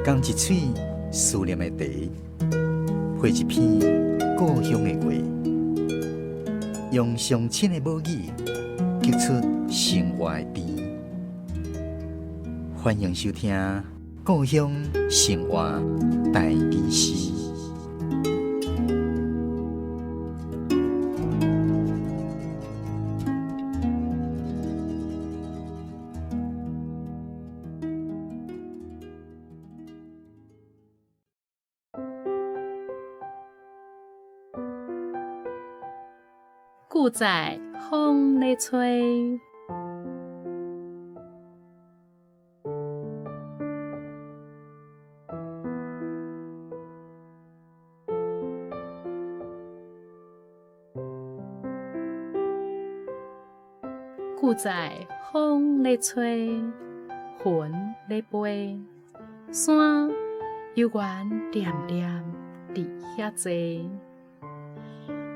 仝一喙思念的茶，配一篇故鄉的話，用上親的母語，激出生活的甜。歡迎收聽《故鄉生活台語詩》。 旧在風咧吹，旧在風咧吹，雲咧飛，山猶原恬恬佇遐坐。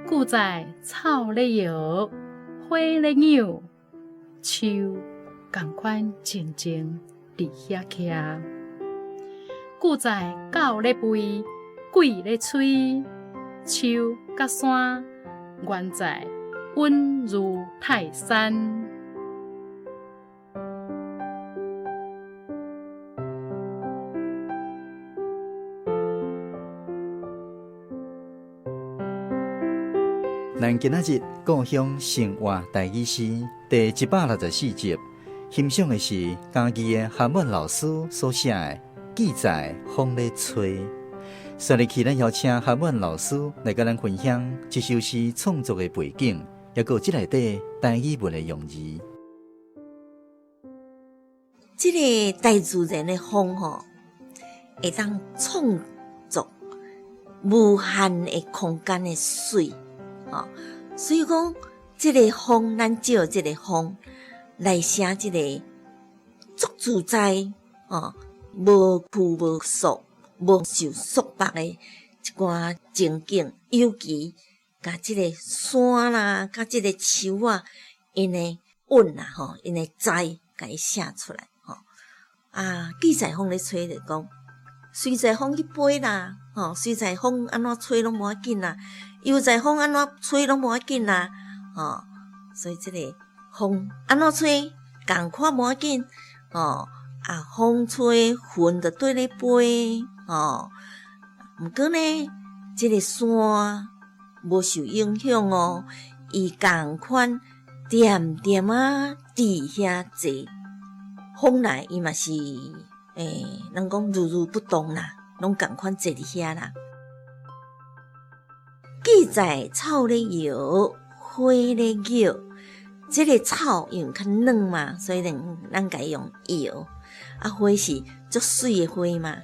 舊在草咧搖，花咧扭，樹仝款靜靜佇遐徛。舊在狗咧吠，鬼咧催，樹佮山原在穩如泰山。咱今仔日故鄉生活台語詩第164集，欣賞的是嘉義的韓文老師所寫的《記載風咧吹》。煞入去，咱邀請韓文老師來佮咱分享這首詩創作的背景，抑閣有這內底台語文的用字。這个大自然的風吼，會當創造無限的空間的水。吼，所以講，這个風，咱借這个風來寫這个足自在，吼，無拘無束、無受束縛的一寡情景，尤其共這个山啦，佮這个樹仔，𪜶的穩啦，吼，𪜶的在，共伊寫出來，吼。啊，記載風咧吹就講，隨在風去飛啦，吼，隨在風按怎吹攏無要緊啦，悠哉風按怎吹攏無要緊啦，吼，所以這个風按怎吹，仝款無要緊，吼，啊，風吹雲就綴咧飛，吼，毋過呢，這个山無受影響哦，伊仝款恬恬仔佇遐坐，風來伊嘛是，欸，人講如如不動啦，攏仝款坐佇遐啦。記載草咧搖，花咧搖，這个草因為較軟嘛，所以咱共伊用搖。啊，花是足媠的花嘛，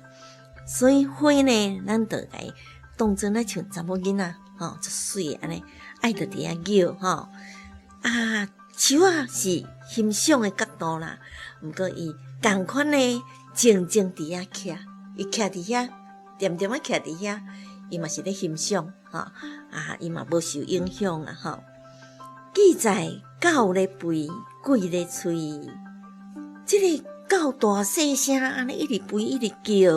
所以花呢，咱就共伊當做若像查某囡仔，吼，足媠的按呢，愛著佇遐搖，吼。啊，樹仔是欣賞的角度啦，毋過伊仝款呢，靜靜佇遐徛，伊徛佇遐，恬恬仔徛佇遐，伊嘛是咧欣賞，吼，啊，伊嘛無受影響啊，吼。記載狗咧吠，鬼咧催，這个狗大細聲按呢一直吠一直叫，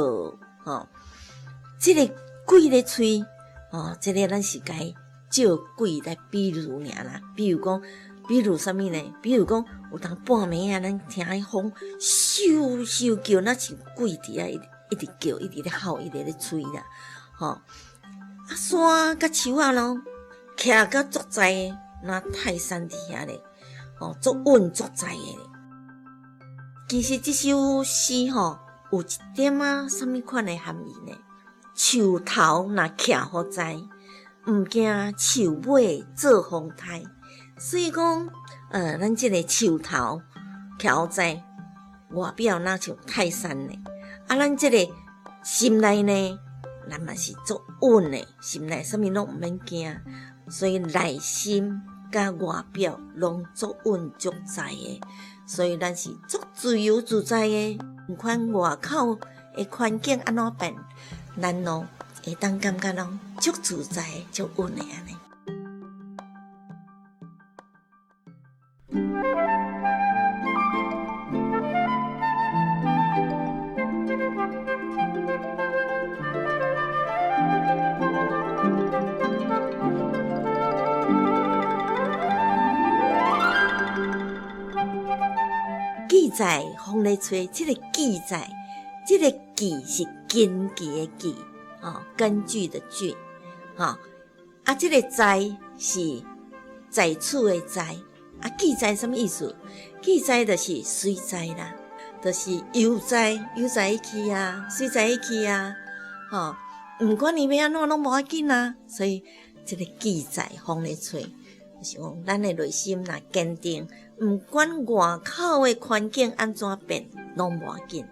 吼，這个鬼咧催，吼，這个咱是共伊借鬼來比喻爾啦，比如講，比如啥物呢？比如講，有當半暝仔，咱聽彼風咻咻叫，若像鬼佇遐一直一直叫，一直咧吼，一直咧催啦，吼。啊，山佮樹仔咯，徛甲足在的，若泰山佇遐咧，吼，足穩足在的咧。其實這首詩吼，有一點仔啥物款的含義呢？樹頭若徛予在，毋驚樹尾做風颱。所以講，咱這个樹頭徛予在，外表若像泰山呢。啊，咱這个心內呢，咱嘛是足穩的，心內啥物攏毋免驚。所以內心佮外表攏足穩足在的，所以咱是足自由自在的。毋管外口的環境按怎變，咱攏會當感覺攏足自在、足穩的按呢。在風咧吹，這个記載，這个記是根據的據，哦，根據的據，吼，啊，這个在是在處的在，啊，記載啥物意思？記載就是隨在啦，就是悠哉悠哉去啊，隨在去啊，吼，毋管伊欲按怎攏無要緊啊，所以這个記載風咧吹，就是講咱的內心若堅定，毋管外口的環境按怎變，攏無要緊。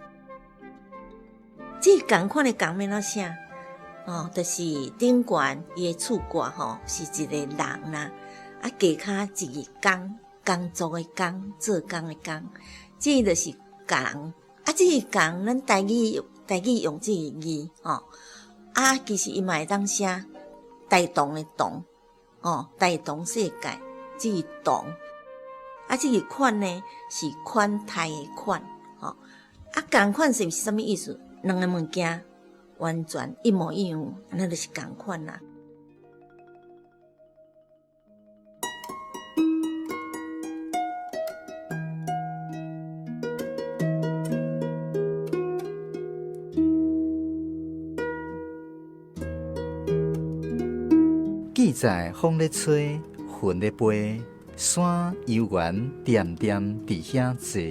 這仝款的仝欲按怎寫？哦，就是頂懸伊的厝蓋吼，是一个人啦，啊，下跤一个工，工作的工，做工的工，這就是仝。啊，這个仝，咱台語台語用這个字吼，啊，其實伊嘛會當寫大同的同，哦，大同世界，這个同。啊，這个款呢是款待的款，吼，啊，仝款是啥物意思？兩个物件完全一模一樣，按呢就是仝款啦。記載風咧吹，雲咧飛，山悠遠恬恬佇遐坐。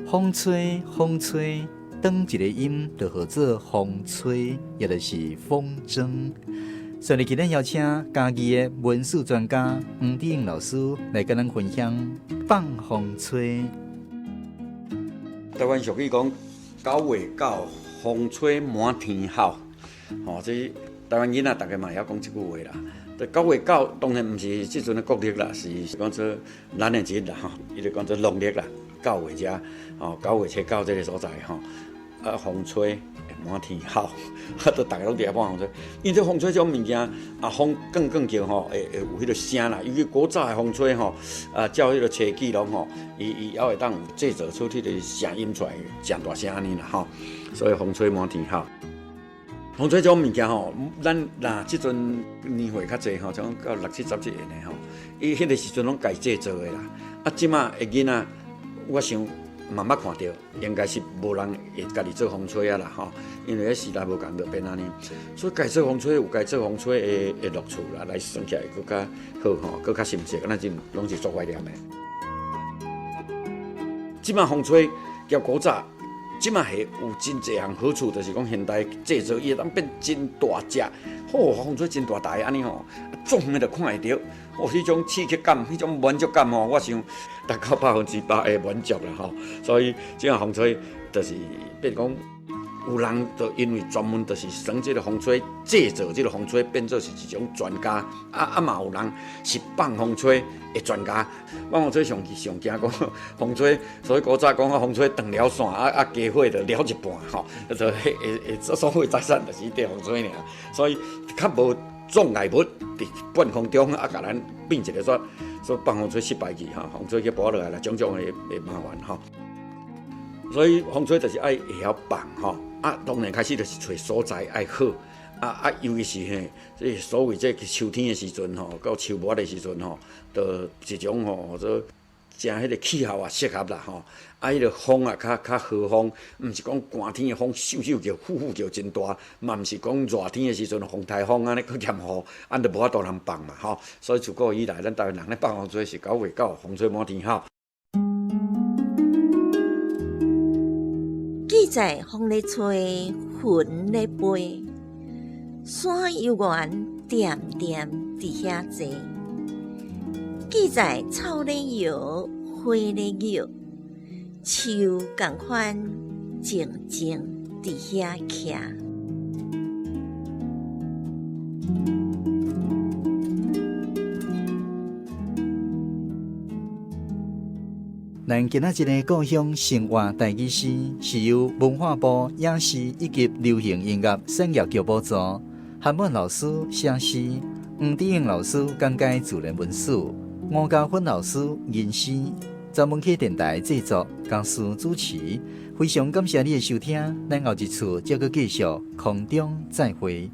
風吹風吹，轉一个音就號做風吹，也就是風箏。所以今日邀請嘉義的文史專家黃志英老師來佮咱分享放風吹。台灣俗語講九月九，風吹滿天吼。吼，這台灣囡仔逐个嘛會曉講這句話啦。這九月九當然毋是這陣的國曆啦，是講做咱的節啦吼，伊就講做農曆啦。九月遮，吼，九月初九這个所在吼，啊，風吹滿天吼，啊，都逐个攏佇遐放風吹。因為這風吹這種物件，啊，風捲捲叫吼，會會有彼个聲啦。尤其古早的風吹吼，啊，照彼个車記攏吼，伊伊猶會當有製造出彼个聲音出來，誠大聲按呢啦吼。所以風吹滿天吼。風吹這種物件吼，咱若這陣年歲較濟吼，像到六七十歲的吼，伊彼个時陣攏家製造的啦。啊，這馬的囡仔，我想嘛捌看著，應該是無人會家己做風吹啊啦吼，因為彼時代無仝就變按呢。所以家做風吹有家做風吹的的樂趣啦，來耍起來閣較好吼，閣較心適，咱這攏是足懷念的。這馬風吹較古早。這馬係有真濟項好處，就是講現代製造伊會當變真大隻，吼，風吹真大台按呢吼，總遠就看會著，哦，彼種刺激感、彼種滿足感吼，我想達到100%的滿足啦吼。所以這項風吹就是變講。有人就因為專門就是耍這个風吹，製造這个風吹，變做是一種專家。啊啊嘛有人是放風吹的專家。放風吹上上驚講風吹，所以古早講啊，風吹斷了線，啊啊家伙就了一半吼，就會會所有財產就是綴風吹爾。所以較無障礙物佇半空中啊，共咱變一个說說放風吹失敗去吼，風吹去跋落來啦，種種的的麻煩吼。所以風吹就是愛會曉放吼。啊，當然開始就是揣所在愛好，啊啊，尤其是嘿，這所謂這秋天的時陣吼，到秋末的時陣吼，就一種吼，做誠彼个氣候啊適合啦吼，啊，彼个風啊較較和風，毋是講寒天的風咻咻叫、呼呼叫真大，嘛毋是講熱天的時陣風颱風按呢閣嫌雨，按就無法度通放嘛吼。所以自古以來，咱台灣人咧放風吹是九月九，風吹滿天吼。記載風咧吹，雲咧飛，山悠遠恬恬佇遐坐。記載草咧搖，花咧搖，樹仝款靜靜佇遐徛。咱今仔日个故鄉生活台語詩，是由文化部影視以及流行音樂產業局補助，韓文老師寫詩，黃志英老師講解自然文史，吳家芬老師吟詩，專門去電台製作，公司主持。非常感謝你的收聽，咱後一次再閣繼續空中再會。